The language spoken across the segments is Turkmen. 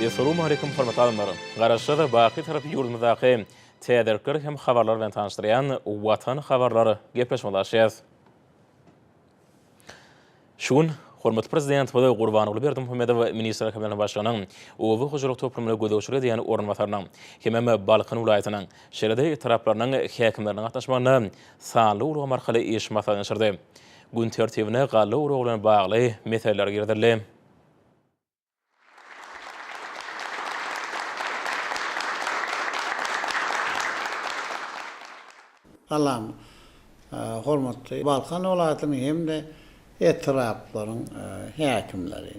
Essalawmaleýkum hormatly adamlar! Garaşsyz, baky Tarap ýurdumyzdaky täzelikler hem habarlar bilen tanyşdyrýan Watan habarlar gepleşigimizi açýas. Şu gün hormatly Prezidentimiz Gurbanguly Berdimuhamedow Ministrler Kabinetiniň Başlygynyň oba hojalyk toplumyna gözegçilik edýän orunbasarynyň hemem Balkan welaýatynyň, şeýle-de etraplarynyň häkimleriniň gatnaşmagynda sanly ulgam arkaly iş maslahatyny geçirdi. Gün tertibine galla oragy bilen bagly meseleler girizildi. Salam, hormatly Balkan welaýatynyň hem-de etraplaryň häkimleri!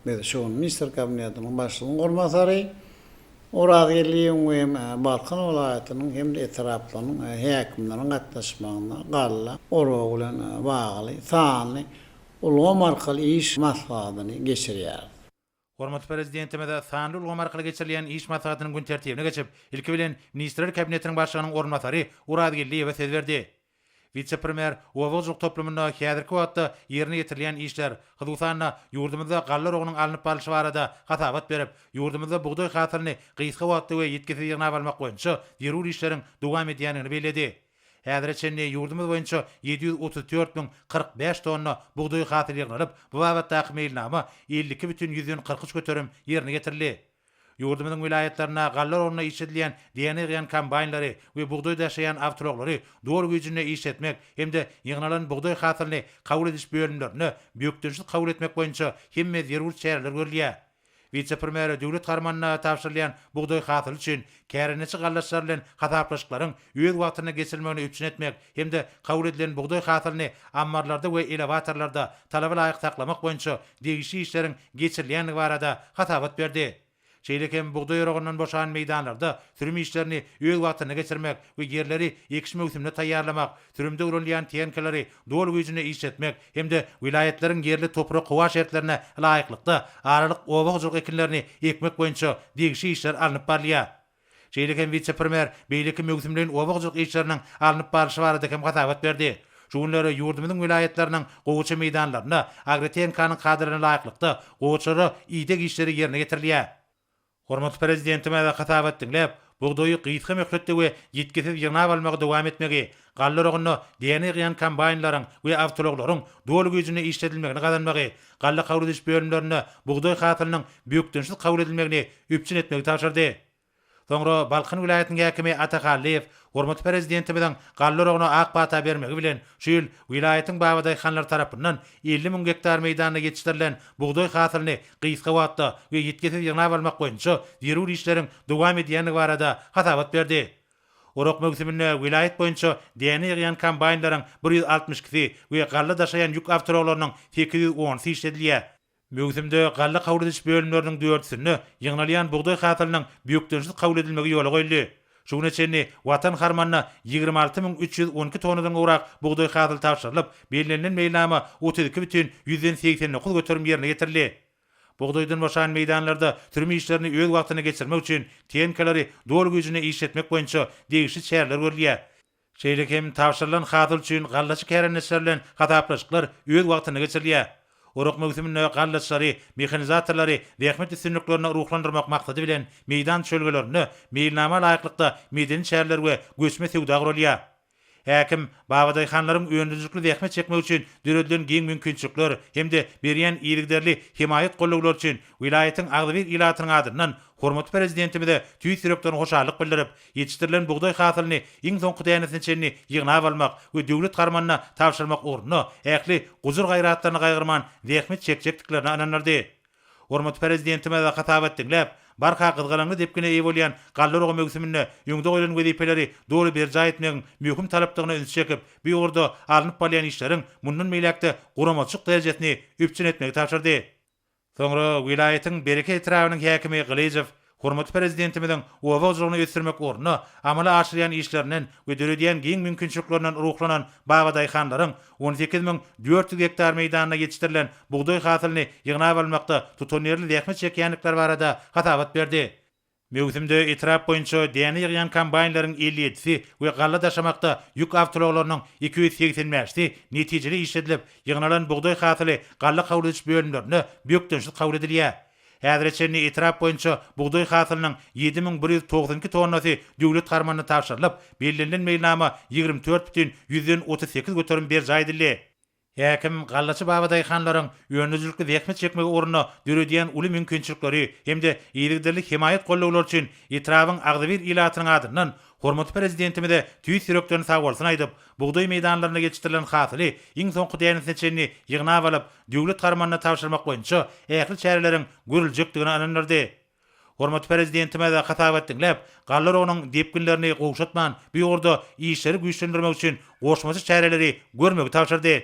Biz şu gün Ministrler Kabinetiniň Başlygynyň orunbasary Oraz Geldiýewiň we hem Balkan welaýatynyň hem-de etraplarynyň häkimleriniň gatnaşmagynda galla oragy bilen bagly sanly ulgam arkaly iş maslahatyny geçirýäris. Hormatly Prezidentimiz sanly ulgam arkaly geçirilýän iş maslahatynyň gün tertibine geçip, ilki bilen, Ministrler Kabinetiniň Başlygynyň orunbasary Oraz Geldiýewe söz berdi. Wise-premýer oba hojalyk toplumynda häzirki wagtda ýerine ýetirilýän işler, hususan-da, ýurdumyzda galla oragynyň alnyp barlyşy barada hasabat berip, ýurdumyzda bugdaý hasylyny gysga wagtda we ýitgisiz ýygnap almak boýunça zerur işleriň dowam edýändigini belledi. Häzire çenli ýurdumyz boýunça 734 045 tonna bugdaý hasyly ýygnalyp, bu babatdaky meýilnama 52,43% ýerine ýetirildi. Ýurdumyzyň welaýatlarynda galla ornuna işledilýän däne ýygýan kombaýnlary we bugdaý daşaýan awtoulaglary doly güýjünde işletmek hem-de ýygnalan bugdaý hasylyny kabul ediş bölümlerinde bökdençsiz kabul etmek boýunça hemme zerur çäreler görülýär. Wise-premýere döwlet harmanyna tabşyrylýan bugdaý hasyly üçin kärendeçi gallaçlar bilen hasaplaşyklaryň öz wagtynda geçirilmegini üpjün etmek hem-de kabul edilen bugdaý hasylyny ammarlarda we elewatorlarda talaba laýyk saklamak boýunça degişli işleriň geçirilýändigi barada hasabat berdi. Şeýle hem bugdaý oragyndan boşan meýdanlarda sürüm işlerini öz wagtynda geçirmek we ýerleri ekiş möwsümine taýýarlamak, sürümde ulanylýan tehnikalary doly güýjünde işletmek hem-de welaýatlaryň ýerli toprak-howa şertlerine laýyklykda aralyk oba hojalyk ekinlerini ekmek boýunça degişli işler alnyp barylýar. Şeýle hem wise-premýer beýleki möwsümleýin oba hojalyk işleriniň alnyp barlyşy barada hem hasabat berdi. Şu günler ýurdumyzyň welaýatlarynyň gowaça meýdanlarynda agrotehnikanyň kadalaryna laýyklykda gowaçalara ideg işleri ýerine ýetirilýär. Hormatly Prezidentimiz hasabat diňläp, bugdaýy gysga möhletde we ýitgisiz ýygnap almagy dowam etmegi, galla oragynda däne ýygýan kombaýnlaryň we awtoulaglaryň doly güýjünde işledilmegini gazanmagy, galla kabul ediş bölümlerinde bugdaý hasylynyň bökdençsiz kabul edilmegini üpjün etmegi tabşyrdy. Soňra Balkan welaýatynyň häkimi Ata Hallyýew hormatly Prezidentimiziň galla oragyna ak pata bermegi bilen, şu ýyl welaýatyň babadaýhanlary tarapyndan 50 müň gektar meýdanda ýetişdirilen bugdaý hasylyny gysga wagtda we ýitgisiz ýygnap almak boýunça zerur işleriň dowam edýändigi barada hasabat berdi. Orak möwsüminde welaýat boýunça däne ýygýan kombaýnlaryň bir 162-si we galla daşaýan ýük awtoulaglarynyň 810-sy işledilýär. Möwsümde galla kabul ediş bölümleriniň dördüsinde ýygnalýan bugdaý hasylynyň bökdençsiz kabul edilmegi ýola goýuldy. Şu güne çenli Watan harmanyna 26 312 tonnadan gowrak bugdaý hasyly tabşyrylyp, bellenilen meýilnama 32,89% ýerine ýetirildi. Bugdaýdan boşan meýdanlarda sürüm işlerini öz wagtynda geçirmek üçin tehnikalary doly güýjünde işletmek boýunça degişli çäreler görülýär. Şeýle hem tabşyrylan hasyl üçin gallaçy kärendeçiler bilen hasaplaşyklar öz wagtynda geçirilýär. Orak möwsüminde gallaçylary, mehanizatorlary zähmet üstünliklerine ruhlandyrmak maksady bilen meýdan çölgelerinde meýilnama laýyklykda medeni çäreler we göçme söwda guralýar. Häkim babadaýhanlaryň öndürijilikli zähmet çekmegi üçin döredilen giň mümkinçilikler hem-de berýän yzygiderli hemaýat-gollawlary üçin welaýatyň agzybir ilatynyň adyndan hormatly Prezidentimize tüýs ýürekden hoşallyk bildirip, Ýetişdirilen bugdaý hasylyny iň soňky dänesine çenli ýygnap almak we döwlet harmanyna tabşyrmak ugrunda ähli gujur-gaýratlaryny gaýgyrman zähmet çekjekdiklerine ynandyrdy. Hormatly Prezidentimiz hasabat diňläp, barha gyzgalaňly depgine eýe bolýan galla oragy möwsüminde öňde goýlan wezipeleri doly berjaý etmegiň möhüm talapdygyna ünsi çekip, bu ugurda alnyp barylýan işleriň mundan beýläk-de guramaçylyk derejesini üpjün etmegi tabşyrdy. Soňra welaýatyň Bereket etrabynyň häkimi Gylyjow hormatly Prezidentimiziň oba hojalygyny ösdürmek ugrunda amala aşyrýan işlerinden we döredýän giň mümkinçiliklerinden ruhlanan babadaýhanlaryň 18 400 gektar meýdanda ýetişdirilen bugdaý hasylyny ýygnap almakda tutanýerli zähmet çekýändikleri barada hasabat berdi. Möwsümde etrap boýunça däne ýygýan kombaýnlaryň 57-si we galla daşamakda ýük awtoulaglarynyň 285-si netijeli işledilip, ýygnalan bugdaý hasyly galla kabul ediş bölümlerinde bökdençsiz kabul edilýär. Häzire çenli etrap boýunça bugdaý hasylynyň 7192 tonnasy döwlet harmanyna tabşyrylyp, bellenilen meýilnama 24,38% berjaý edildi. Häkim gallaçy babadaýhanlaryň öndürijilikli zähmet çekmegi ugrunda döredýän uly mümkinçilikleri hem-de yzygiderli hemaýat gollawlary üçin etrabyň agzybir ilatynyň adyndan hormatly Prezidentimize tüýs ýürekden sagbolsun aýdyp, bugdaý meýdanlarynda ýetişdirilen hasyly iň soňky dänesine çenli ýygnap alyp, döwlet harmanyna tabşyrmak boýunça ähli çäreleriň görüljekdigine ynandyrdy. Hormatly Prezidentimiz hasabat diňläp, galla oragynyň depginlerini gowşatman, bu ugurda işleri güýçlendirmek üçin goşmaça çäreleri görmegi tabşyrdy.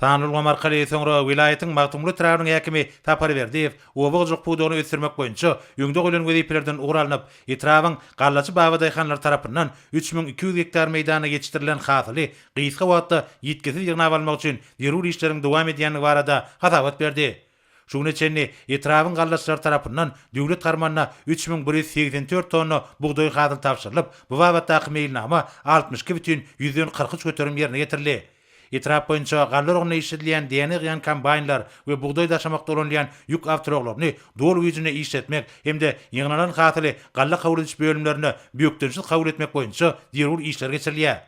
Sanly ulgam arkaly soňra welaýatyň Magtymguly etrabynyň häkimi Sapar Berdiýew oba hojalyk pudagyny ösdürmek boýunça öňde goýlan wezipelerden ugur alnyp, etrabyň gallaçy babadaýhanlary tarapyndan 3200 gektar meýdanda ýetişdirilen hasyly gysga wagtda ýitgisiz ýygnap almak üçin zerur işleriň dowam edýändigi barada hasabat berdi. Şu güne çenli etrabyň gallaçylary tarapyndan döwlet harmanyna 3184 tonna bugdaý hasyly tabşyrylyp, bu babatdaky meýilnama 62,43% ýerine ýetirildi. Etrap boýunça galla oragynda işledilýän däne ýygýan kombaýnlar we bugdaý daşamakda ulanylýan ýük awtoulaglaryny doly güýjünde işletmek hem-de ýygnalan hasyly galla kabul ediş bölümlerinde bökdençsiz kabul etmek boýunça zerur işler geçirilýär.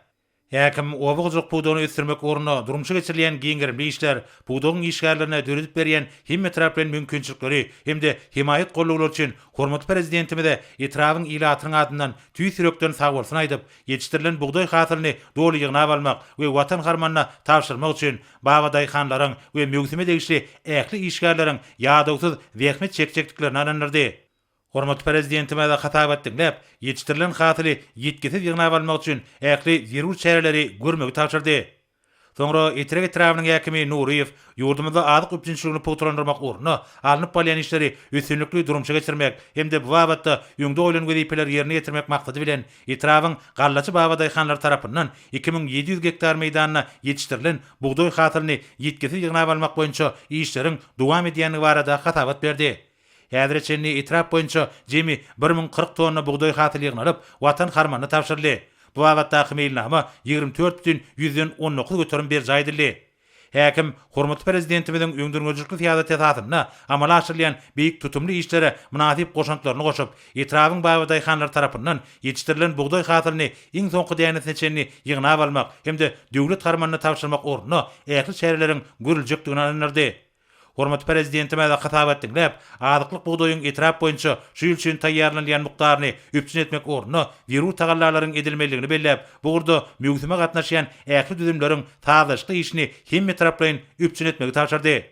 Häkim oba hojalyk pudagyny ösdürmek ugrunda durmuşa geçirilýän giň gerimli işler, pudagyň işgärlerine döredip berýän hemmetaraplaýyn mümkinçilikleri hem-de hemaýat gollawlary üçin hormatly Prezidentimize etrabyň ilatynyň adyndan tüýs ýürekden sagbolsun aýdyp, ýetişdirilen bugdaý hasylyny doly ýygnap almak we Watan harmanyna tabşyrmak üçin babadaýhanlaryň we möwsüme degişli ähli işgärleriň ýadawsyz zähmet çekjekdiklerine ynandyrdy. Hormatly Prezidentimiz hasabat diňläp, ýetişdirilen hasyly ýitgisiz ýygnap almak üçin ähli zerur çäreleri görmegi tabşyrdy. Soňra Etrek etrabynyň häkimi Nuryýew ýurdumyzda azyk üpjünçiligini pugtalandyrmak ugrunda alnyp barylýan işleri üstünlikli durmuşa geçirmek hem-de bu babatda öňde goýlan wezipeleri ýerine ýetirmek maksady bilen, etrabyň gallaçy babadaýhanlary tarapyndan 2700 gektar meýdanda ýetişdirilen bugdaý hasylyny ýitgisiz ýygnap almak boýunça işleriň dowam edýändigi barada hasabat berdi. Häzire çenli etrap boýunça jemi 1040 tonna bugdaý hasyly ýygnalyp, Watan harmanyna tabşyryldy. Bu babatdaky meýilnama 24,19% berjaý edildi. Häkim hormatly Prezidentimiziň öňdengörüjilikli syýasaty esasynda amala aşyrylýan beýik tutumly işlere mynasyp goşantlaryny goşup, etrabyň babadaýhanlary tarapyndan ýetişdirilen bugdaý hasylyny iň soňky dänesine çenli ýygnap almak hem-de döwlet harmanyna tabşyrmak ugrunda ähli çäreleriň görüljekdigine ynandyrdy. Hormatly Prezidentimiz hasabat diňläp, azyklyk bugdaýyň etrap boýunça şu ýyl üçin taýýarlanylýan mukdaryny üpjün etmek ugrunda zerur tagallalaryň edilmelidigini belläp, bu ugurda möwsüme gatnaşýan ähli düzümleriň sazlaşykly işini hemmetaraplaýyn üpjün etmegi tabşyrdy.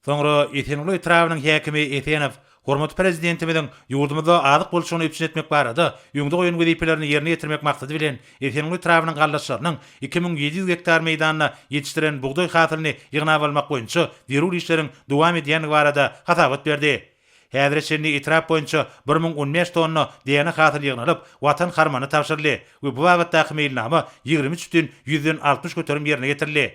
Soňra Esenguly etrabynyň häkimi Esenow Hormatly Prezidentimiziň ýurdumyzda azyk bolçulygyny üpjün etmek barada öňde goýan wezipelerini ýerine ýetirmek maksady bilen, Esenguly etrabynyň gallaçlarynyň 2700 gektar meýdanda ýetişdiren bugdaý hasylyny ýygnap almak boýunça zerur işleriň dowam edýändigi barada hasabat berdi. Häzire çenli etrap boýunça 1015 tonna däne hasyly ýygnalyp, Watan harmanyna tabşyryldy we bu babatdaky meýilnama 23,60% ýerine ýetirildi.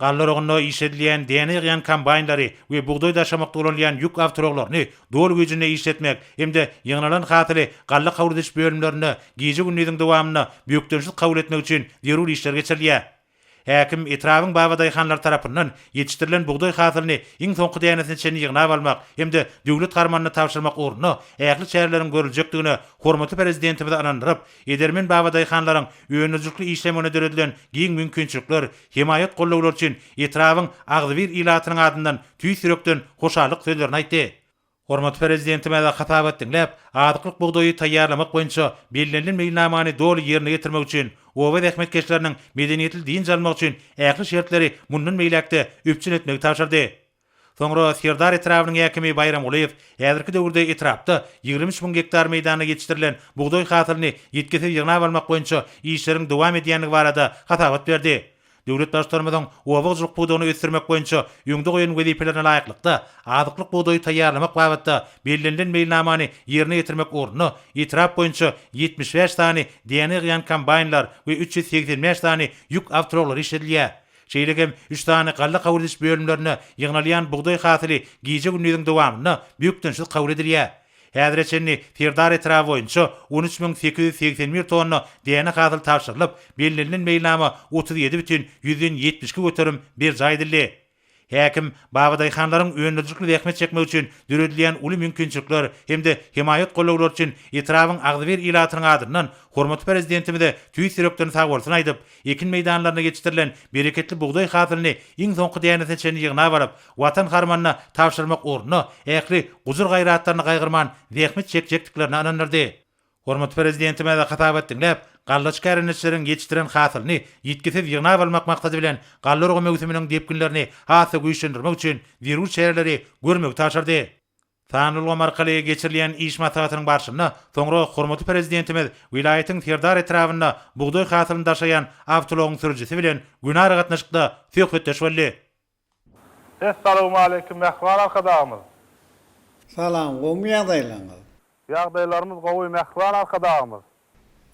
Galla oragynda işledilýän däne ýygýan kombaýnlary we bugdaý daşamakda ulanylýan ýük awtoulaglaryny doly güýjünde işletmek hem-de ýygnalan hasyly galla kabul ediş bölümlerinde gije-gündiziň dowamynda bökdençsiz kabul etmek üçin zerur işler geçirilýär. Häkim etrabyň babadaýhanlary tarapyndan ýetişdirilen bugdaý hasylyny iň soňky dänesine çenli ýygnap almak hem-de döwlet harmanyna tabşyrmak ugrunda ähli çäreleriň görüljekdigine hormatly Prezidentimizi ynandyryp, edermen babadaýhanlaryň öndürijilikli işlemegine döredilen giň mümkinçilikler hemaýat gollawlary üçin etrabyň agzybir ilatynyň adyndan tüýs ýürekden hoşallyk sözlerini aýtdy. Hormatly Prezidentimiz hasabat diňläp, azyklyk bugdaýy taýýarlamak boýunça bellenilen meýilnamany doly ýerine ýetirmek üçin, oba zähmetkeşleriniň medeniýetli dynç almagy üçin ähli şertleri mundan beýläk-de üpjün etmegi tabşyrdy. Soňra Serdar etrabynyň häkimi Baýram Gulyýew häzirki döwürde etrapda 23 müň gektar meýdanda ýetişdirilen bugdaý hasylyny ýitgisiz ýygnap almak boýunça işleriň dowam edýändigi barada hasabat berdi. Döwlet Baştutanymyzyň oba hojalyk pudagyny ösdürmek boýunça öňde goýan wezipelerine laýyklykda, azyklyk bugdaýy taýýarlamak babatda bellenilen meýilnamany ýerine ýetirmek ugrunda etrap boýunça 75 sany däne ýygýan kombaýnlar we 385 sany ýük awtoulaglary işledilýär. Şeýle hem üç sany galla kabul ediş bölümlerinde ýygnalýan bugdaý hasyly gije-gündiziň dowamynda bökdençsiz kabul edilýär. Häzire çenli Serdar etraby boýunça 13 881 tonna däne hasyly tabşyrylyp, bellenilen meýilnama 37,72% berjaý edildi. Häkim babadaýhanlaryň öndürijilikli zähmet çekmegi üçin döredilýän uly mümkinçilikler hem-de hemaýat gollawlary üçin etrabyň agzybir ilatynyň adyndan hormatly Prezidentimize tüýs ýürekden sagbolsun aýdyp, ekin meýdanlarynda ýetişdirilen bereketli bugdaý hasylyny iň soňky dänesine çenli ýygnap alyp, Watan harmanyna tabşyrmak ugrunda ähli gujur-gaýratlaryny gaýgyrman zähmet çekjekdiklerine ynandyrdy. Hormatly Prezidentimiz hasabat diňläp, gallaçy kärendeçileriň ýetişdiren hasylyny ýitgisiz ýygnap almak maksady bilen, galla oragy möwsüminiň depginlerini has-da güýçlendirmek üçin zerur çäreleri görmegi tabşyrdy. Sanly ulgam arkaly geçirilýän iş maslahatynyň barşynda soňra hormatly Prezidentimiz welaýatyň Serdar etrabynda bugdaý hasylyny daşaýan awtoulagyň sürüjisi bilen göni aragatnaşykda söhbetdeş boldy. Essalawmaleýkim Mähriban Arkadagymyz! Salam gowmy ýagdaýlaňyz? Ýagdaýlarymyz gowy Mähriban Arkadagymyz!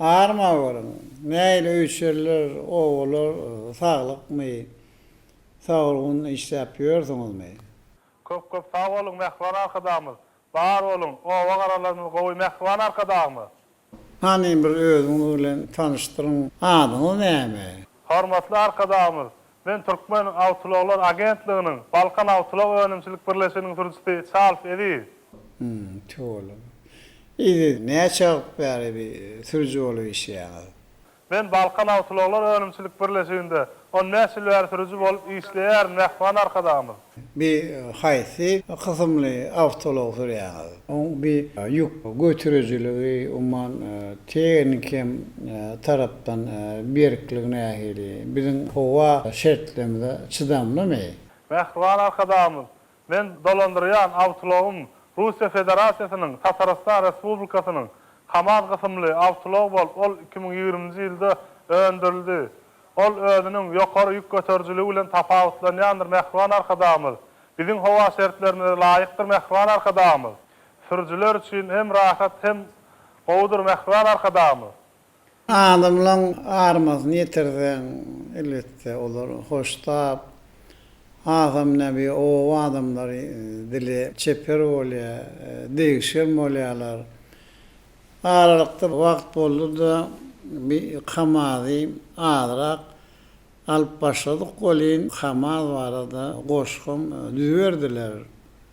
Arma görüň, nähili öýçerler, obalar saglykmy, sagurgun işläp ýörsüňizmi? Köp köp sag boluň Mähriban Arkadagymyz! Bar boluň, oba garalarymyz gowy Mähriban Arkadagymyz! Hany bir özüňiz bilen tanyşdyryň adyňyz näme? Hormatly Arkadagymyz, men Türkmen awtoulaglar agentliginiň Balkan awtoulag önümçilik birleşiginiň sürüjisi Çalyf Eziz. Hum, tüweleme. Eziz, näçe wagt bäri bir sürüji bolup işleýäňiz? Men Balkan awtoulaglar önümçilik birleşiginde on bäş ýyl bäri sürüji bolup işleýärin, mähriban Arkadagymyz. Bi haýsy kysymly awtoulag sürýäňiz? Oň bi ýük göterijiligi, umuman, tehniki hem tarapdan berkligi nähili? Biziň howa şertlerimize çydamlymy? Mähriban Arkadagymyz, Men dolandyrýan awtoulagym Russiýa Federasiýasynyň Tatarystan Respublikasynyň Kamaz kysymly awtoulag bolup, ol 2020-nji ýylda öndürildi. Ol özüniň ýokary ýük göterijiligi bilen tapawutlanýandyr Mähriban Arkadagymyz. Biziň howa şertlerimize laýykdyr Mähriban Arkadagymyz. Sürüjiler üçin hem rahat hem gowudyr Mähriban Arkadagymyz. Adamlaň armasyny ýetirseň, elbetde, olar hoştap, hasam näbi oba adamlary dili çeper bolýar, degişgen bolýarlar. Aralykda wagt boldy-da, bi Kamazy azrak alyp başladyk welin, Kamaz barada goşgam düzüberdiler.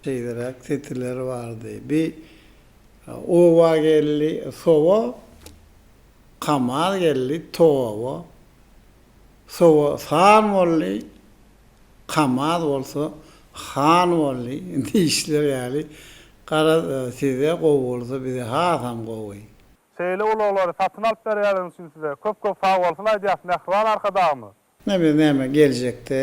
Şeýleräk setirleri bardy. Bi Oba geldi sowa, Kamaz geldi toba. Sowa san boldy, Kamaz bolsa han boldy diýişleri ýaly, garaz, size gowy bolsa bize hasam gowy. Şeýle ulaglary satyn alyp berýäniňiz üçin size köp köp sagbolsun aýdýas mähriban Arkadagymyz. Ine biz näme geljekde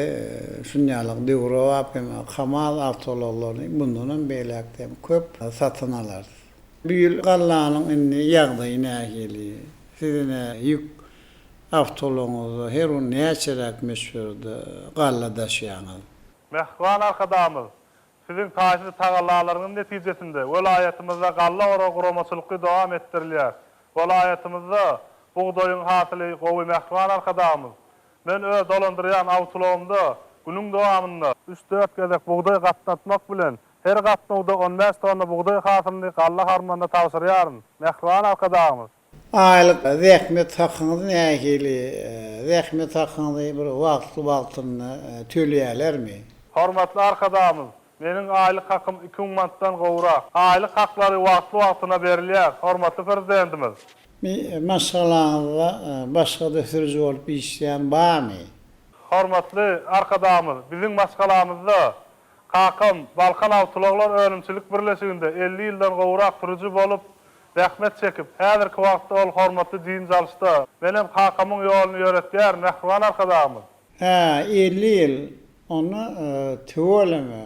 şunýalyk döwrebap hem Kamaz awtoulaglaryny mundanam beýläkde hem köp satyn alarys. Bu ýyl gallanyň indi ýagdaýy nähili? Siz ine ýük awtoulagyňyzda her gün näçeräk möçberde galla daşaýaňyz? Mähriban Arkadagymyz, Siziň taýsyz tagallalaryňyz netijesinde welaýatymyzda galla oragy guramaçylykly dowam etdirilýär. Welaýatymyzda bugdaýyň hasyly gowy Mähriban Arkadagymyz, Men öz dolandyrýan awtoulagymda günüň dowamynda üç-dört gezek bugdaý gatnatmak bilen, her gatnawda on bäş tonna bugdaý hasylyny galla harmanyna tabşyrýaryn. Mähriban Arkadagymyz! Aýlyk zähmet hakyňyz nähili? Zähmet hakyňyzy bir wagtly-wagtynda töleýärlermi? Hormatly Arkadagymyz, meniň aýlyk hakym 2000 manatdan gowrak. Aýlyk haklary wagtly-wagtynda berilýär, hormatly Prezidentimiz. Maşgalaňyzda başga-da sürüji bolup işleýän barmy? Hormatly Arkadagymyz, biziň maşgalamyzda Kakam Balkan awtoulaglar önümçilik birleşiginde 50 ýyldan gowrak sürüji bolup zähmet çekip, häzirki wagtda ol hormatly dynç alyşda. Menem kakamyň ýoluny ýöretýärin, mähriban Arkadagymyz. Hä, 50 ýyl. Onda tüweleme.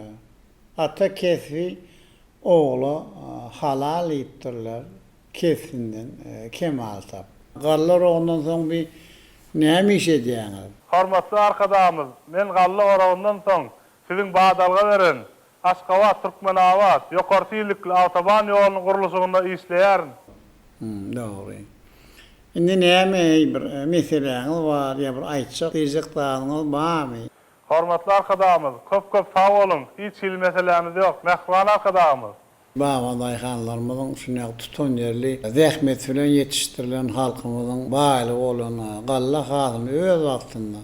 Ata kesbi ogla halal diýipdirler. Kesbinden kemal tap. Galla oragyndan soň bi näme iş edýäňiz? Hormatly Arkadagymyz, men galla oragyndan soň Siziň badalga beren Aşgabat, Türkmenabat ýokary tizlikli awtoban ýolunyň gurluşygynda işleýärin. Hum, dogry. Indi näme bir meseläňiz bar ýa bir aýtjak, diýjek zadyňyz barmy? Hormatly Arkadagymyz, köp-köp sag boluň, hiç hili meselämiz ýok, mähriban Arkadagymyz! Babadaýhanlarymyzyň şunýaly tutanýerli zähmeti bilen ýetişdirilen halkymyzyň baýlygy bolan galla hasylyny öz wagtynda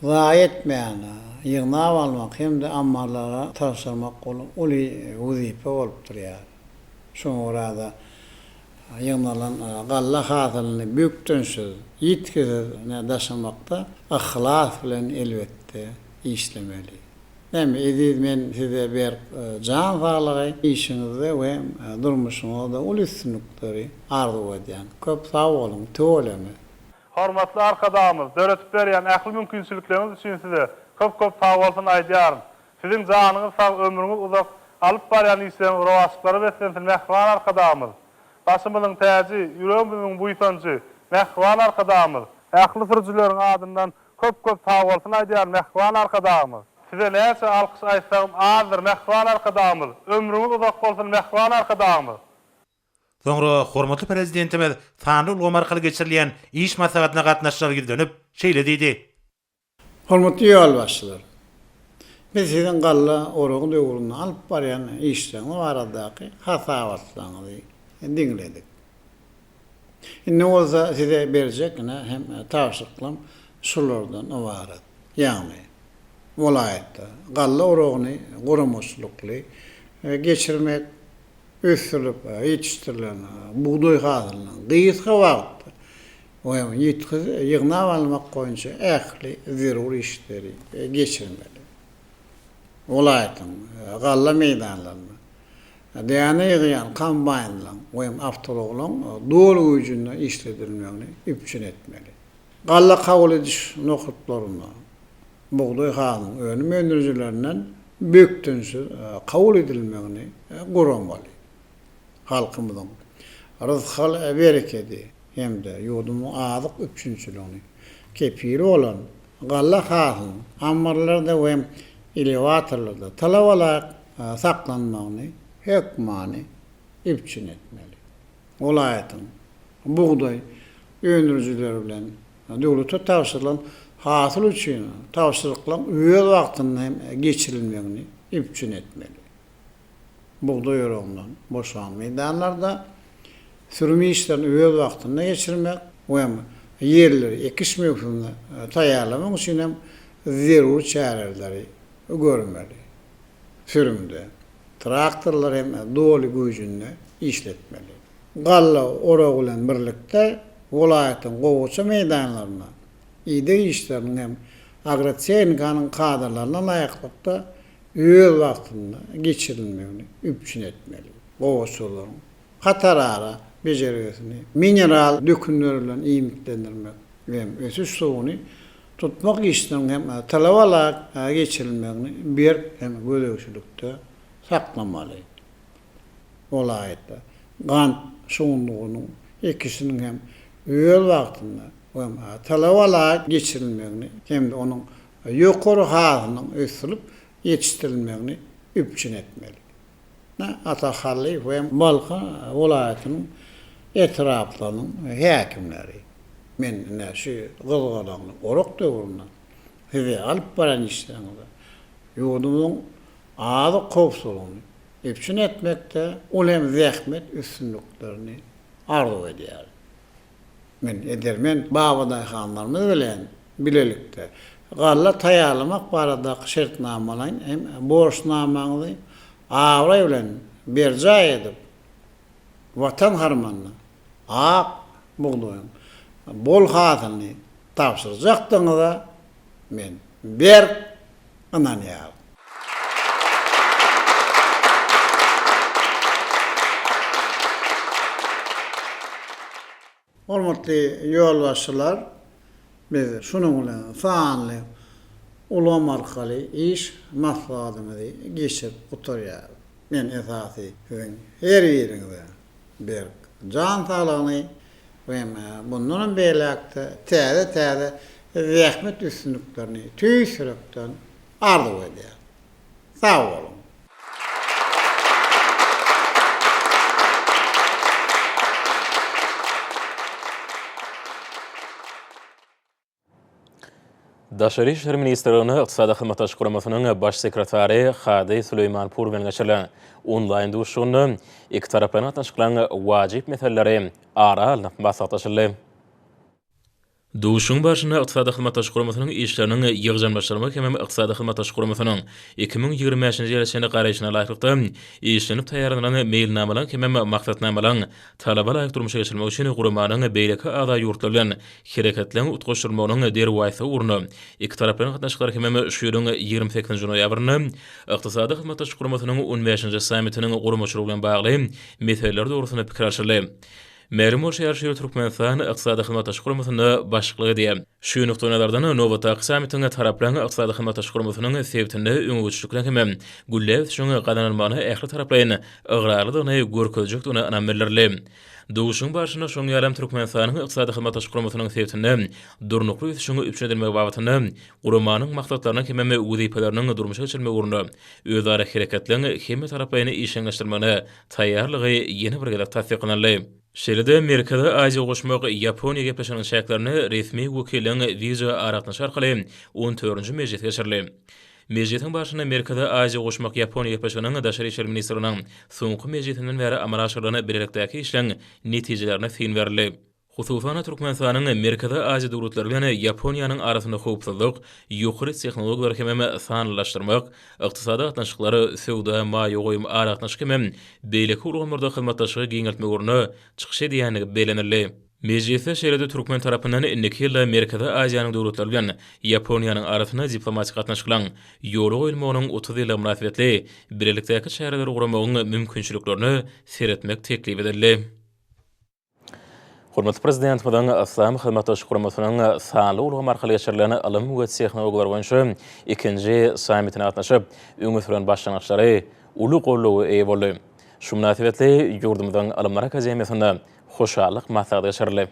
zaýa etmän, ýygnap almak hem-de ammarlara tabşyrmak ol uly wezipe bolup durýar. Şoňa görä-de, ýygnalan galla hasylyny bökdençsiz, ýitgisiz daşamakda yhlas bilen elbetde işlemeli. Näme, eziz men size berk jan saglygy, işiňizde we durmuşyňyzda uly üstünlikleri arzuw edýän. Köp sag boluň, tüweleme! Hormatly Arkadagymyz, döredip berýän ähli mümkinçilikleriňiz üçin size köp-köp sagbolsun aýdýaryn. Siziň janyňyz sag, ömrüňiz uzak, alyp barýan işleriňiz rowaçlyklara beslensin, mähriban Arkadagymyz! Başymyzyň täji, ýüregimiziň buýsanjy, mähriban Arkadagymyz! Ähli sürüjileriň adyndan köp-köp sagbolsun aýdýaryn, mähriban Arkadagymyz! Size näçe alkyş aýtsagym azdyr, mähriban Arkadagymyz! Ömrüňiz uzak bolsun, mähriban Arkadagymyz! Soňra hormatly Prezidentimiz sanly ulgam arkaly geçirilýän iş maslahatyna gatnaşyjylara ýüzlenip, şeýle diýdi. Hormatly ýolbaşçylar! Biz siziň galla oragy döwründe alyp barýan işleriňiz baradaky hasabatlaryňyzy diňledik. Indi bolsa size berjek ine hem tabşyryklarym şulardan ybarat. Ýagny, welaýatda galla oragyny guramaçylykly geçirmek, ösdürilip ýetişdirilen bugdaý hasylynyň gysga wagtda we ýitgisiz ýygnap almak boýunça ähli zerur işleri geçirmeli. Welaýatyň galla meýdanlarynda däne ýygýan kombaýnlaryň we awtoulaglaryň doly güýjünde işledilmegini üpjün etmeli. Galla kabul ediş nokatlarynda bugdaý hasylynyň önüm öndürijilerinden bökdençsiz kabul edilmegini guramaly. Halkymyzyň rysgal berekedi hem-de ýurdumyzyň azyk üpjünçiligini kepili bolan galla hasylynyň ammarlarda we elewatorlarda talaba laýyk saklanmagyny hökmany üpjün etmeli. Welaýatyň bugdaý öndürijileri bilen döwlete tabşyrylan hasyl üçin tabşyryklaryň öz wagtynda hem geçirilmegini üpjün etmeli. Bugdaý oragyndan boşan meýdanlarda sürüm işlerini öz wagtynda geçirmek we ýerleri ekiş möwsümine taýýarlamak üçin hem zerur çäreleri görmeli. Sürümde traktorlary hem doly güýjünde işletmeli. Galla oragy bilen birlikde welaýatyň gowaça meýdanlarynda ideg işleriniň hem agrotehnikanyň kadalaryna laýyklykda öz wagtynda geçirilmegini üpjün etmeli. Gowaçalaryň hatarara bejergisini mineral dökünler bilen iýmitlendirmek hem ösüş suwuny tutmak işleriniň hem talaba laýyk geçirilmegini berk hem gözegçilikde saklamaly. Welaýatda gant şugundyrynyň ekişiniň hem öz wagtynda we talaba laýyk geçirilmegini hem-de onuň ýokary hasylynyň ösdürilip ýetişdirilmegini üpjün etmeli. Ata Hallyýew we Balkan welaýatynyň etraplarynyň häkimleri, men ine şu gyzgalaňly orak döwründe size alyp baran işleriňizde ýurdumyzyň azyk howpsuzlygyny üpjün etmekde uly hem zähmet üstünliklerini arzuw edýärin. Men edermen babadaýhanlarymyz bilen bilelikde galla taýýarlamak baradaky şertnamalaýyn hem borçnamaňyzy abraý bilen berjaý edip, Watan harmanyna ak bugdaýyň bol hasylyny tabşyrjakdygyňyza men berk ynanýaryn. Hormatly ýolbaşçylar, biz şunuň bilen sanly ulgam arkaly iş maslahatymyzy geçirip gutarýarys. Men esasy siziň her biriňize berk jan saglygyny we mundanam beýläk-de täze-täze zähmet üstünliklerini tüýs ýürekden arzuw edýärin. Sag boluň! Daşary işler ministrliginde Ykdysady Hyzmatdaşlyk Guramasynyň Baş sekretary Hadi Süleýmanpur bilen geçirilen onlaýn duşuşygynda ikitaraplaýyn gatnaşyklaryň wajyp meseleleri ara alnyp maslahatlaşyldy. Duşuşygyň barşynda Ykdysady Hyzmatdaşlyk Guramasynyň işleriniň ýygjamlaşdyrylmagy hemem Ykdysady Hyzmatdaşlyk Guramasynyň 2025-nji ýyla çenli garaýşyna laýyklykda işlenip taýýarlanylan meýilnamalaryň hemem maksatnamalaryň talaba laýyk durmuşa geçirilmegi üçin guramanyň beýleki agza ýurtlary bilen hereketleriň utgaşdyrylmagynyň derwaýyslygy ugrunda ikitaraplaýyn gatnaşyklar hemem şu ýylyň 28-nji noýabrynda Ykdysady Hyzmatdaşlyk Guramasynyň on bäşinji sammitiniň guramaçylygy bilen bagly meseleler dogrusynda pikir alşyldy. Mälim bolşy ýaly, şu ýyl Türkmenistan Ykdysady Hyzmatdaşlyk Guramasynda başlyklyk edýär. Şu nukdaýnazardan, nobatdaky sammitiň taraplaryň Ykdysady Hyzmatdaşlyk Guramasynyň sebitinde öňegidişlikleň hem gülläp ösüşiň gazanylmagyna ähli taraplaýyn ygrarlydygyny görkezjekdigine ynam bildirildi. Duşuşygyň barşynda şonuň ýaly hem Türkmenistanyň Ykdysady Hyzmatdaşlyk Guramasynyň sebitinde durnukly ösüşiň üpjün edilmegi babatynda guramanyň maksatlarynyň hemem wezipeleriniň durmuşa geçirilmegi ugrunda özara hereketleň hemmetaraplaýyn işjeňleşdirilmegine taýýarlygy ýene bir gezek tassyklanyldy. Şeýle-de Merkezi Aziýa goşmak Ýaponiýa gepleşiginiň çäklerinde resmi wekiliň wideo aragatnaşyk arkaly on dördünji mejlisi geçirildi. Mejlisiň barşynda Merkezi Aziýa goşmak Ýaponiýa gepleşiginiň Daşary işler ministrliginiň soňky mejlisinden bäri amala aşyrylan bilelikdäki işleň netijelerine syn berildi. Hususan-da, Türkmenistanyň Merkezi Aziýa döwletleri bilen Ýaponiýanyň arasynda howpsuzlyk, ýokary tehnologiýalar hemem sanlylaşdyrmak, ykdysady gatnaşyklar, söwda, maýa goýum, aragatnaşyk hemem beýleki ulgamlarda hyzmatdaşlygy giňeltmek ugrunda çykyş edýändigi bellenildi. Mejlisde şeýle-de türkmen tarapyndan indiki ýylda Merkezi Aziýanyň döwletleri bilen Ýaponiýanyň arasynda diplomatik gatnaşyklaryň ýola goýulmagynyň 30 ýyllygy mynasybetli bilelikdäki çäreleri guramagyň mümkinçiliklerine seretmek teklip edildi. Hormatly Prezidentimiziň Yslam Hyzmatdaşlyk Guramasynyň sanly ulgam arkaly geçirilen ylym we tehnologiýalar boýunça ikinji sammitine gatnaşyp, öňe süren başlangyçlary uly goldawa eýe boldy. Şu mynasybetli ýurdumyzyň Ylymlar akademiýasynda hoşallyk maslahaty geçirildi.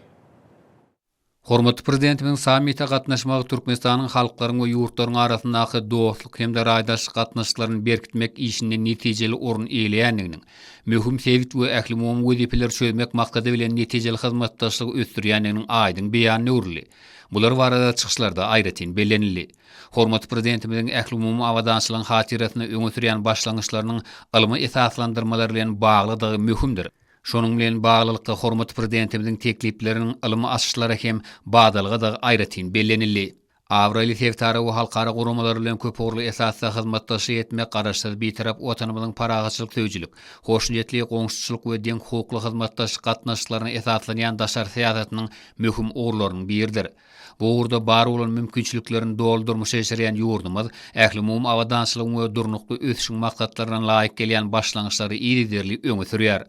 Hormatly Prezidentimiziň sammite gatnaşmagy Türkmenistanyň halklaryň we ýurtlaryň arasyndaky dostluk hem-de raýdaşlyk gatnaşyklaryny berkitmek işinde netijeli orun eýeleýändiginiň, möhüm sebit we ählumumy wezipeleri çözmek maksady bilen netijeli hyzmatdaşlygy ösdürýändiginiň aýdyň beýanyna öwrüldi. Bular barada çykyşlarda aýratyn bellenildi. Hormatly Prezidentimiziň ählumumy abadançylygyň hatyrasyna öňe sürýän başlangyçlarynyň ylmy esaslandyrmalar bilen baglydygy möhümdir. Şonuň bilen baglylykda, hormatly Prezidentimiziň teklipleriniň ylmy açyşlara hem badalgadygy aýratyn bellenildi. Abraýly sebitara we halkara guramalar bilen köpugurly esasda hyzmatdaşlyk etmek Garaşsyz, Bitarap Watanymyzyň parahatçylyk söýüjilik, hoşniýetli goňşuçylyk we deňhukukly hyzmatdaşlyk gatnaşyklaryna esaslanýan daşary syýasatynyň möhüm ugurlarynyň biridir. Bu ugurda bar bolan mümkinçiliklerini doly durmuşa geçirýän ýurdumyz ählumumy abadançylygyň we durnukly ösüşiň maksatlaryna laýyk gelýän başlangyçlary yzygiderli öňe sürýär.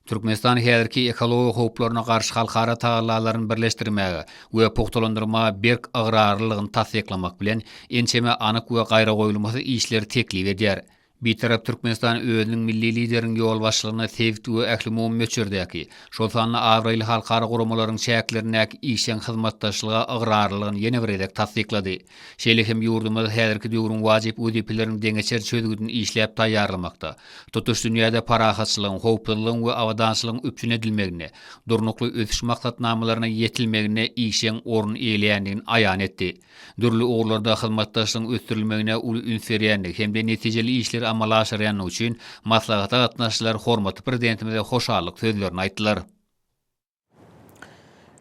Türkmenistan häzirki ekologiýa howplaryna garşy halkara tagallalaryny birleşdirmäge we pugtalandyrmaga berk ygrarlylygyny tassyklamak bilen, ençeme anyk we gaýragoýulmasyz işleri teklip edýär. Bitarap Türkmenistan özüniň milli Lideriniň ýolbaşçylygynda sebit we ählumumy möçberdäki, şol sanda abraýly halkara guramalaryň çäklerindäki işjeň hyzmatdaşlyga ygrarlylygyny ýene bir gezek tassyklady. Şeýle hem ýurdumyz häzirki döwrüň wajyp wezipeleriniň deňeçer çözgüdini işläp taýýarlamakda, tutuş dünýäde parahatçylygyň, howpsuzlygyň we abadançylygyň üpjün edilmeginde, Durnukly ösüş maksatnamalaryna ýetilmeginde işjeň orun eýeleýändigini aýan etdi. Dürli ugurlarda hyzmatdaşlygyň ösdürilmegine uly üns berýändigi hem-de netijeli işleri amala aşyrýandygy üçin maslahata gatnaşyjylar hormatly Prezidentimize hoşallyk sözlerini aýtdylar.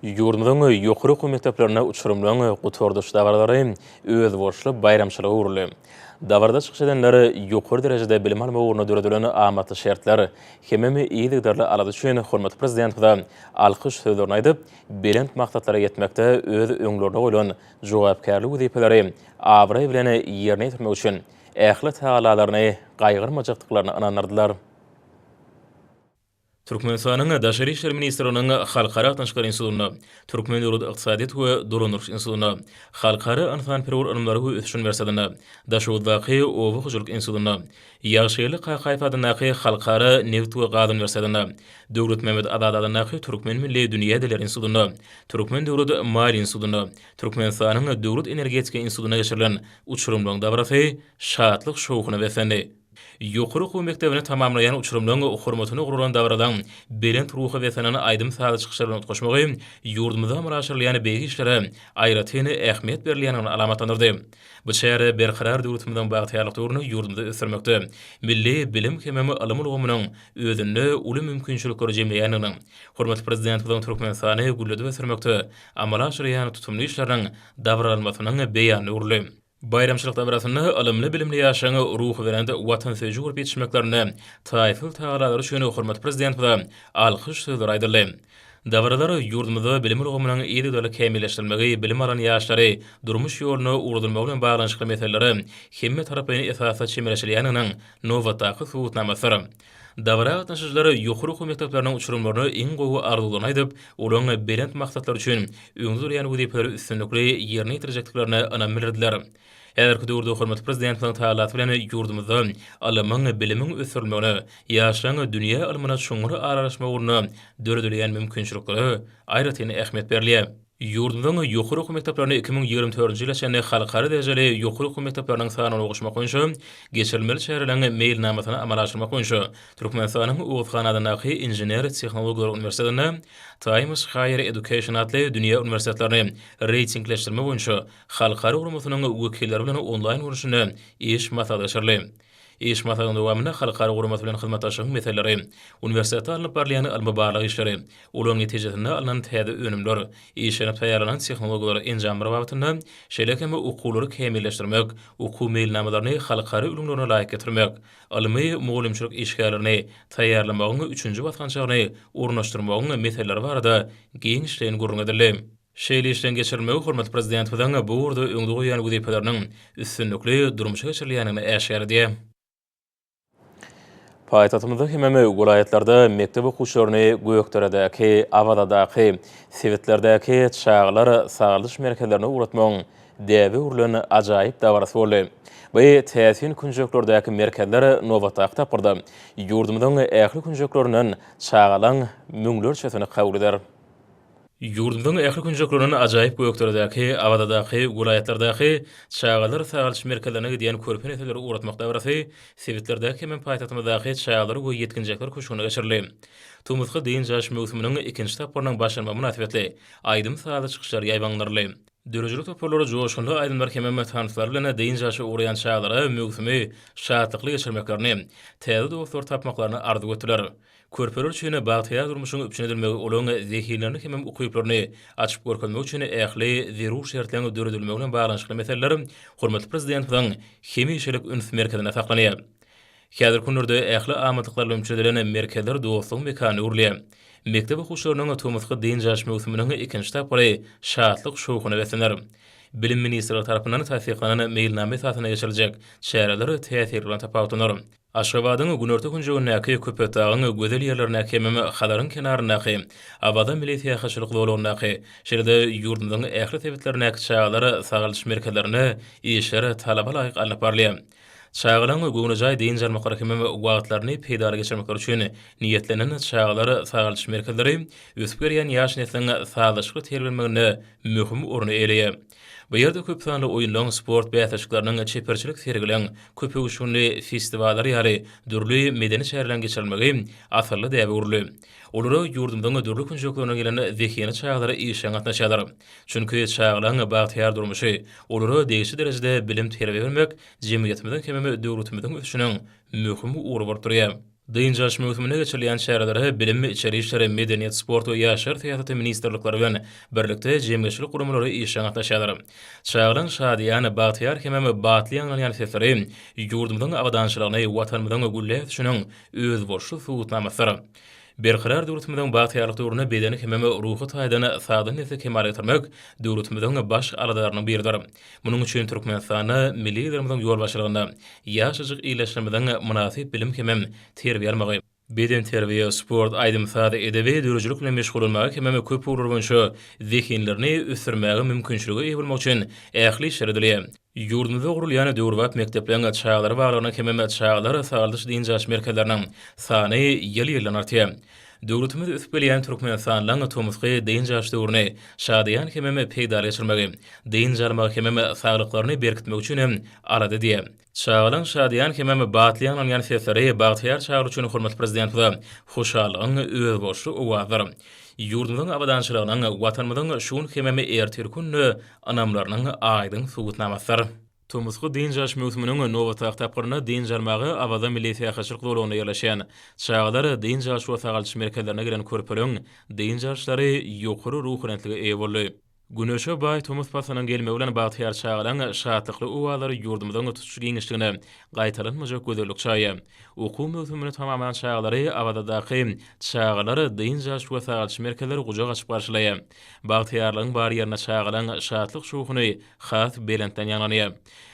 Ýurdumyzyň ýokary okuw mekdeplerinde uçurymlaryň gutardyş dabaralary özboluşly baýramçylyga öwrüldi. Dabarada çykyş edenler ýokary derejede bilim almak ugrunda döredilen amatly şertler hemem yzygiderli alada üçin hormatly Prezidentimize alkyş sözlerini aýdyp, belent maksatlara ýetmekde öz öňlerinde goýlan jogapkärli wezipeleri abraý bilen ýerine ýetirmek üçin ähli tagallalaryny gaýgyrmajakdyklaryna ynandyrdylar. Türkmenistanyň Daşary işler ministrliginiň Halkara gatnaşyklary institutynda, Türkmen döwlet ykdysadyýet we dolandyryş institutynda, Halkara ynsanperwer ylymlary we ösüş uniwersitetinde, Daşoguzdaky Oba hojalyk institutynda, Ýagşygeldi Kakaýew adyndaky Halkara nebit we gaz uniwersitetinde, Döwletmämmet Azady adyndaky Türkmen milli dünýä dilleri institutynda, Türkmen döwlet maliýe institutynda, Türkmenistanyň Döwlet energetika institutynda geçirilen uçurymlaryň dabarasy şatlyk-şowhuna beslendi. Ýokary okuw mekdebini tamamlaýan uçurymlaryň hormatyna guralan dabaralaryň belent ruha beslenen aýdym-sazly çykyşlar bilen utgaşmagy ýurdumyzda amala aşyrylýan beýik işlere aýratyn ähmiýet berilýändigini alamatlandyrdy. Bu çäre Berkarar döwletimiziň bagtyýarlyk döwründe ýurdumyzy ösdürmekde milli bilim hemem ylym ulgamynyň özünde uly mümkinçilikleri jemleýändiginiň, hormatly Prezidentimiziň Türkmenistany gülledip ösdürmekde amala aşyrýan tutumly işleriniň dabaralanmasynyň beýanyna öwrüldi. Baýramçylyk dabarasynda ylymly-bilimli ýaşlaryň ruhubelent watansöýüji bolup ýetişmeklerinde taýsyz tagallalary üçin hormatly Prezidentimize alkyş sözleri aýdyldy. Dabaralar ýurdumyzda bilim ulgamynyň yzygiderli kämilleşdirilmegi, bilim alan ýaşlary durmuş ýoluna ugradylmagy bilen baglanyşykly meselelere hemmetaraplaýyn esasda çemeleşilýändiginiň nobatdaky subutnamasydyr. Dabara gatnaşyjylar ýokary okuw mekdepleriniň uçurymlaryna iň gowy arzuwlaryny aýdyp, olaryň belent maksatlar üçin öňde durýan wezipeleri üstünlikli ýerine ýetirjekdiklerine ynam bildirdiler. Häzirki döwürde hormatly Prezidentimiziň tagallasy bilen ýurdumyzda ylymyň, bilimiň ösdürilmegine, ýaşlaryň dünýä ylmyna çuňňur aralaşmagy ugrunda döredilýän mümkinçiliklere aýratyn ähmiýet berilýär. Ýurdumyzyň ýokary okuw mekdeplerini 2024-nji ýyla çenli halkara derejeli ýokary okuw mekdepleriniň sanyna goşmak boýunça geçirilmeli çäreleriň meýilnamasyny amala aşyrmak boýunça Türkmenistanyň Oguz han adyndaky Inžener-tehnologiýalar uniwersitetinde Times Higher Education atly dünýä uniwersitetlerini reýtingleşdirme boýunça halkara guramasynyň wekilleri bilen onlaýn görnüşinde iş maslahaty geçirildi. Iş maslahatynyň dowamynda halkara guramasy bilen hyzmatdaşlygyň meseleleri, uniwersitetde alnyp barylýan ylmy-barlag işleri, olaryň netijesinde alnan täze önümler, işlenip taýýarlanan tehnologiýalar, enjamlar babatynda, şeýle hem okuwlary kämilleşdirmek, okuw meýilnamalaryny halkara ülňülerine laýyk getirmek, ylmy-mugallymçylyk işgärlerini taýýarlamagyň üçünji basgançagyny ornaşdyrmagyň meseleleri barada giňişleýin gürrüň edildi. Şeýle işleň geçirilmegi hormatly Prezidentimiziň bu ugurda öňde goýýan wezipeleriniň üstünlikli durmuşa geçirilýändigini äşgär edýär. Paýtagtymyzda hemem welaýatlarda mekdep okuwçylaryny Gökderedäki, Awazadaky, sebitlerdäki çagalar sagaldyş merkezlerine ugratmagyň däbe öwrülen ajaýyp dabarasy boldy. Bu täsin künjeklerdäki merkezler nobatdaky tapgyrda ýurdumyzyň ähli künjeklerinden çagalaň müňlerçesini kabul eder. Ýurdumyzyň ähli künjeklerinden ajaýyp Gökderedäki, Awazadaky, welaýatlardaky çagalar sagaldyş merkezlerine gidýän körpe nesilleri ugratmak dabarasy sebitlerdäki hemem paýtagtymyzdaky Çagalar we ýetginjekler köşgünde geçirildi. Tomusky dynç alyş möwsüminiň ikinji tapgyrynyň başlanmagy mynasybetli aýdym-sazly çykyşlar ýaýbaňlandyryldy. Döredijilik toparlary joşgunly aýdymlar hemem tanslar bilen dynç alşa ugraýan çagalara möwsümi şatlykly geçirmeklerini, täze dostlary tapmaklaryny arzuw etdiler. Körpeler üçin bagtyýar durmuşyň üpjün edilmegi olaryň zehinlerini hemem ukyplaryny açyp görkezmek üçin ähli zerur şertleriň döredilmegi bilen baglanyşykly meseleler hormatly Prezidentimiziň hemişelik üns merkezinde saklanýar. Häzirki günlerde ähli amatlyklar bilen üpjün edilen merkezler dostlugyň mekanyna öwrülýär. Mekdep okuwçylarynyň tomusky dynç alyş möwsüminiň ikinji tapgyry şatlyk-şowhuna beslener. Bilim ministrligi tarapyndan tassyklanan meýilnama esasynda geçiriljek çäreler täsirli bilen tapawutlanar. Aşgabadyň günorta künjegindäki Köpetdagyň gözel ýerlerindäki hemem Hazaryň kenaryndaky Awaza milli syýahatçylyk zolagyndaky, şeýle-de ýurdumyzyň ähli sebitlerindäki çagalar sagaldyş merkezlerinde işler talaba laýyk alnyp barylýar. Çagalaryň göwnejaý dynç almaklary hemem wagtlaryny peýdaly geçirmekleri üçin niýetlenen çagalar sagaldyş merkezleri ösüp gelýän ýaş nesliň sazlaşykly terbiýelenmeginde möhüm orny eýeleýär. Bu ýerde köp sanly oýunlaryň, sport bäsleşikleriniň, çeperçilik sergileň, köpöwüşginli festiwallar ýaly dürli medeni çäreleriň geçirilmegi asylly däbe öwrüldi. Olara ýurdumyzyň dürli künjeklerinden gelen zehinli çagalar işjeň gatnaşýarlar. Çünki çagalaryň bagtyýar durmuşy, olara degişli derejede bilim-terbiýe bermek jemgyýetimiziň hemem döwletimiziň ösüşiniň möhüm ugry bolup durýar. Dynç alyş möwsüminde geçirilýän çärelere Bilim, içeri işler, Medeniýet, sport we ýaşlar syýasaty ministrlikleri bilen birlikde jemgyýetçilik guramalary işjeň gatnaşýarlar. Çagalaryň şadyýan, bagtyýar hemem batly ýaňlanýan sesleri ýurdumyzyň abadançylygyny, Watanymyzyň gülläp ösüşiniň özboluşly subutnamasydyr. Berkarar döwletimiziň bagtyýarlyk döwründe beden hemem ruhy taýdan sagdyn nesli kemala getirmek döwletimiziň baş aladalarynyň biridir. Munuň üçin Türkmenistanda milli Liderimiziň ýolbaşçylygynda ýaşajyk ildeşlerimiziň mynasyp bilim hemem terbiýe almagy, bedenterbiýe, sport, aýdym-saz, edebi döredijilik bilen meşgullanmagy hemem köp ugurlar boýunça zehinlerini ösdürmäge mümkinçilige eýe bolmak üçin ähli işler edilýär. Ýurdumyzda gurulýan döwrebap mekdepleriň, çagalar baglarynyň hemem çagalar sagaldyş-dynç alyş merkezleriniň sany ýyl-ýyldan artýar. Döwletimiz ösüp gelýän Türkmenistanyň tomusky dynç alyş döwrüni şadyýan hemem peýdaly geçirmegi, dynç almagy hemem saglyklaryny berkitmek üçin hem alada edýär. Çagalaň şadyýan hemem batly ýaňlanýan sesleri bagtyýar çagalar üçin hormatly Prezidentimize hoşallygyň özboluşly owazydyr. Ýurdumyzyň abadançylygynyň, Watanymyzyň şu gün hemem ertirki günde ynamlarynyň aýdyň subutnamasydyr. Tomusky dynç alyş möwsüminiň nobatdaky tapgyrynda dynç almaga Awaza milli syýahatçylyk zolagynda ýerleşýän çagalar dynç alyş we sagaldyş merkezlerine gelen körpeleriň dynç alyşlary ýokary ruhubelentlige eýe boldy. Güneşe baý tomus paslynyň gelmegi bilen bagtyýar çagalaň şatlykly owazlary ýurdumyzyň tutuş giňişligine gaýtalanmajak gözellik çaýýar. Okuw möwsümini tamamlan çagalary Awazadaky çagalar dynç alyş we sagaldyş merkezleri gujak açyp garşylaýar. Bagtyýarlygyň bar ýerinde çagalaň şatlyk-şowhuny has belentden ýaňlanýar.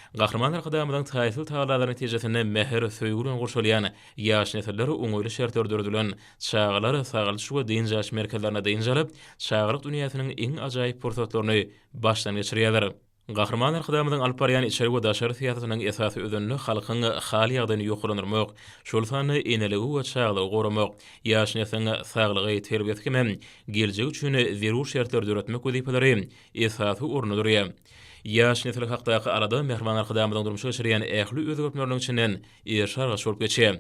Gahryman Arkadagymyzyň taýsyz tagallalary netijesinde mähir, söýgi bilen gurşalýan ýaş nesiller oňaýly şertler döredilen çagalar sagaldyş we dynç alyş merkezlerinde dynç alyp, çagalyk dünýäsiniň iň ajaýyp pursatlaryny başdan geçirýärler. Gahryman Arkadagymyzyň alyp barýan içeri we daşary syýasatynyň esasy özeninde halkyň hal-ýagdaýyny ýokarlandyrmak, şol sanda eneligi we çagalygy goramak, ýaş nesliň saglygy, terbiýesi hemem geljegi üçin zerur şertleri döretmek wezipeleri esasy orunda durýar. Ýaş nesil hakdaky alada Mähriban Arkadagymyzyň durmuşa geçirýän ähli özgertmeleriniň içinden eriş-argaç bolup geçýär.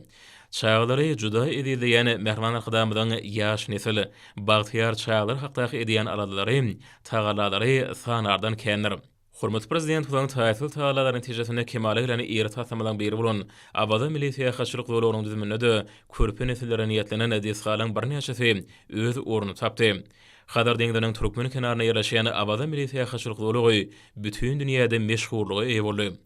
Çagalary juda ezizleýän Mähriban Arkadagymyzyň ýaş nesil, bagtyýar çagalar hakdaky edýän aladalary, tagallalary sanardan kändir. Hormatly Prezidentimiziň taýsyz tagallalary netijesinde kemala gelen iri taslamalaryň biri bolan Awaza milli syýahatçylyk zolagynyň düzüminde-de körpe nesillere niýetlenen desgalaryň birnäçesi öz ornuny tapdy. Hazar deňziniň türkmen kenarynda ýerleşýän Awaza milli syýahatçylyk zolagy bütin dünýäde meşhurlyga eýe boldy.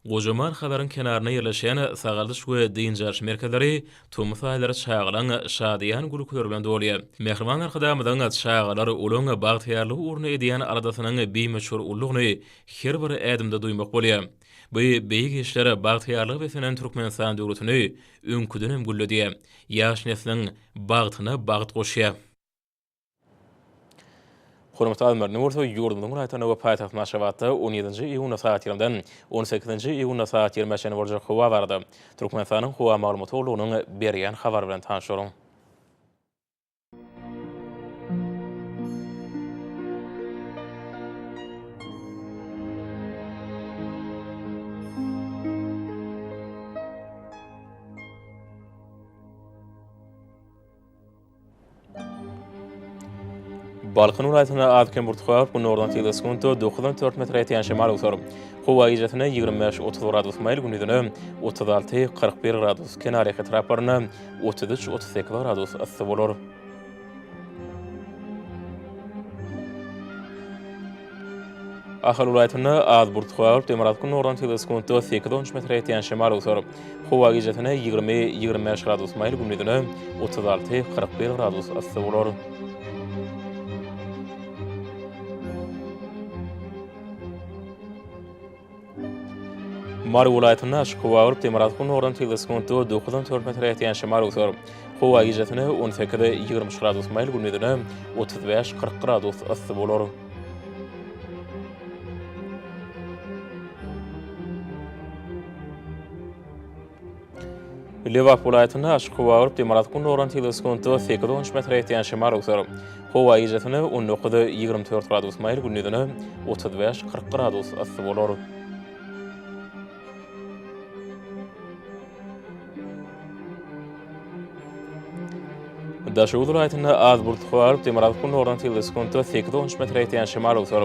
Gojaman Hazaryň kenarynda ýerleşýän sagaldyş we dynç alyş merkezleri tomus aýlary çagalaň şadyýan gülküleri bilen dolýar. Mähriban Arkadagymyzyň çagalar, olaň bagtyýarlygy ugrunda edýän aladasynyň bimöçber uludygyny her bir ädimde duýmak bolýar. Bu beýik işler bagtyýarlyga beslenen Türkmenistan döwletini öňküdenem gülledýär, ýaş nesliň bagtyna bagt goşýar. Hormatly alymlar, indi bolsa ýurdumyzyň welaýatlarynda we paýtagtymyz Aşgabatda on ýedinji iýunda sagat ýigrimden on sekizinji iýunda sagat ýigrimä çenli boljak howa barada Türkmenistanyň Howa maglumat gullugynyň berýän habary bilen tanyş boluň. Balkan welaýatynda az-kem bulut galyp, günordan tizligi sekuntda dokuzdan dört metre ýetýän şemal öwser. Howa gijesine 25, 30 gradus maýyl, gündizine 36, 41 gradus, kenarýaka etraplarynda 33, 38 gradus yssy bolar. Ahal welaýatynda az bulut galyp, demirgazyk-günordan tizligi sekuntda sekiz-on üç metre ýetýän şemal öwser. Howa gijesine 20, 25 gradus maýyl, gündizine 36, 41 gradus yssy bolar. Mary welaýatynda açyk howa bolup, demirgazyk-gündogardan tizligi sekuntda dokuzdan dört metre ýetýän şemal öwser. Howa gijesine 18, 23 gradus maýyl, gündizine 35, 40 gradus yssy bolar. Lebap welaýatynda açyk howa bolup, demirgazyk-gündogardan tizligi sekuntda sekiz-on üç metre ýetýän şemal öwser. Howa gijesine 19, 24 gradus maýyl, gündizine 35, 40 gradus yssy bolar. Daşoguz welaýatynda az bulutly howa bolup, demirgazyk-gündogardan tizligi sekuntda sekiz-on üç metre ýetýän şemal öwser.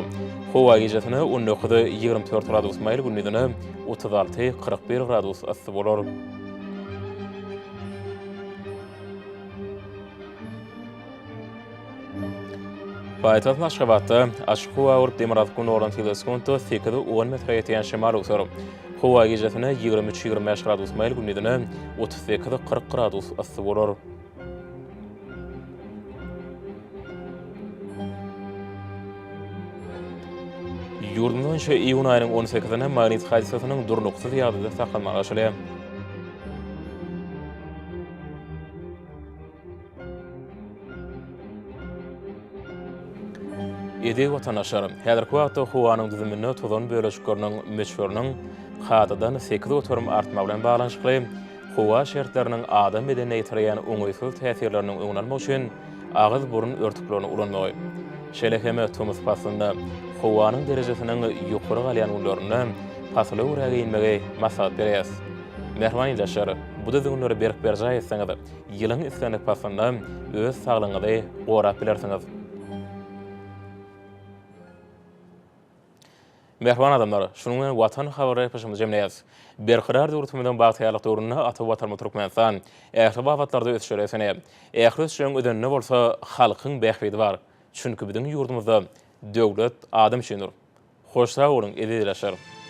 Howa gijesine 19, 24 gradus maýyl, gündizine 36, 41 gradus yssy bolar. Paýtagt Aşgabatda açyk howa bolup, demirgazyk-gündogardan tizligi sekuntda sekiz-on metre ýetýän şemal öwser. Howa gijesine 23, 25 gradus maýyl, gündizine 38, 40 gradus yssy bolar. Ýurdumyz boýunça iýun aýynyň on sekizinde magnit hadysasynyň durnuksyz ýagdaýda saklanmagy garaşylýar. Eziz watandaşlar, häzirki wagtda howanyň düzüminde tozan bölejikleriniň möçberiniň kadadan 8% artmagy bilen baglanyşykly howa şertleriniň adam bedenine ýetirýän oňaýsyz täsirleriniň öňüni almak üçin agyz-burun örtüklerini ulanmagy, şeýle hem tomus paslynda howanyň derejesiniň ýokary galýan günlerinde. Pasyla görä geýinmegi maslahat berýäris. Mähriban ildeşler, bu düzgünleri berk berjaý etseňiz, ýylyň islendik paslynda öz saglygyňyzy gorap bilersiňiz. Mähriban adamlar, şunuň bilen Watan habarlar epleşigimizi jemleýäris. Berkarar döwletimiziň bagtyýarlyk döwründe ata Watanymyz Türkmenistan ähli babatlarda ösüşlere ösenýär. Ähli ösüşleriň özeninde bolsa halkyň bähbidi bar. Çünki biziň ýurdumyzda döwlet adam üçindir. Hoş sag boluň, eziz ildeşler!